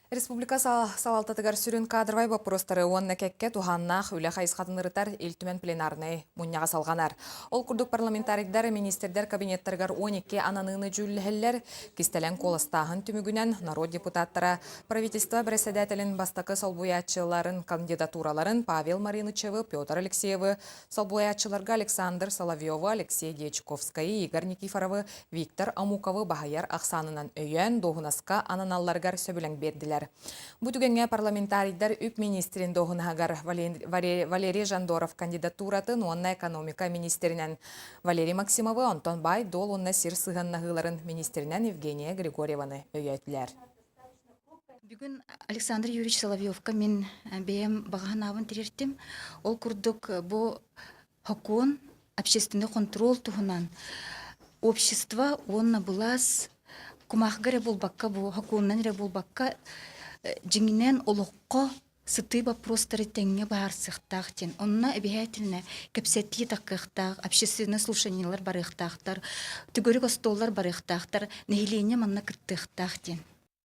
Республика салалтатыгар сүрүн кадровай боппуруостары уонна кэккэ туһааннаах үлэ хайысхатын ырытар Ил Түмэн пленарнай мунньаҕа салҕанар. Ол курдук парламентарийдар министрдэр кабинеттарыгар 12 ананыыны дьүүллэһэллэр. Кистэлэҥ куоластааһын түмүгүнэн норуот депутаттара правительство бэрэссэдээтэлин бастакы солбуйааччыларын кандидатураларын Павел Маринычевы, Петр Алексеевы, солбуйааччыларга Александр Соловьеву, Алексей Дьячковскайы, Игорь Никифоровы, Виктор Амуковы баһыйар ахсаанынан өйөөн, дуоһунаска ананалларыгар сөбүлэҥ биэрдилэр. Бу түгэҥҥэ парламентарийдар үп министрин дуоһунаһыгар Валерий Жандоров кандидатуратын уонна экономика министринэн Валерий Максимовы, онтон баай-дуол уонна сир сыһыаннаһыыларын министринэн Евгения Григорьеваны өйөөтүлэр. Бүгүн Александр Юрьевич Соловьевка мин бэйэм баҕа санаабын тириэртим. Ол курдук бу Сокуон общественный хонтуруол туһунан общество уонна былаас кумаахыга эрэ буолбакка бу сокуонунан эрэ буолбакка дьиҥинэн олоххо сытыы боппуруостары тэҥҥэ быһаарсыахтаах диэн. Онно эбиһээтинэ кэпсэтии таххыахтаах, общественное слушаниелар барыахтаахтар, төгүрүк остуоллар барыахтаахтар, нэһилиэнньэ манна кыттыахтаах диэн.